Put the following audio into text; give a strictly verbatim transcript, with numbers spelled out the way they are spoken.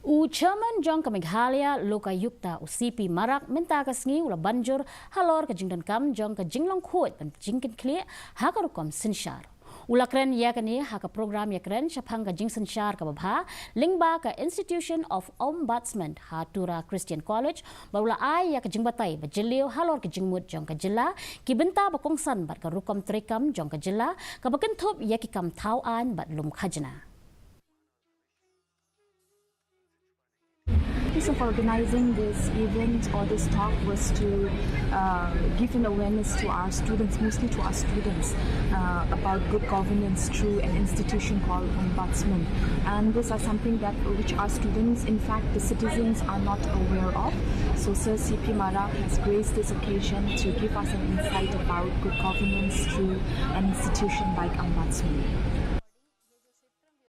U Chairman jong ka Meghalaya Lokayukta, u C P Marak, mynta ka sngi u la ban jur halor ka jingdonkam jong ka jinglong khuid ban jingkynkhlieh ha ka rukom synshar. U la kren ïa kane ha ka program ïakren shaphang ka jingsynshar kaba bha lyngba ka Institution of Ombudsman ha Tura Christian College, ba u la ai ïa ka jingbatai ba jylliew halor ka jingmut jong ka jylla, ki bynta ba kongsan bad ka rukom treikam jong ka jylla, kaba kynthup ïa ki kam thaw aiñ bad lum khajna. The purpose of organizing this event or this talk was to uh, give an awareness to our students, mostly to our students, uh, about good governance through an institution called Ombudsman. And these are something that which our students, in fact, the citizens are not aware of. So Sir C P Marak has graced this occasion to give us an insight about good governance through an institution like Ombudsman.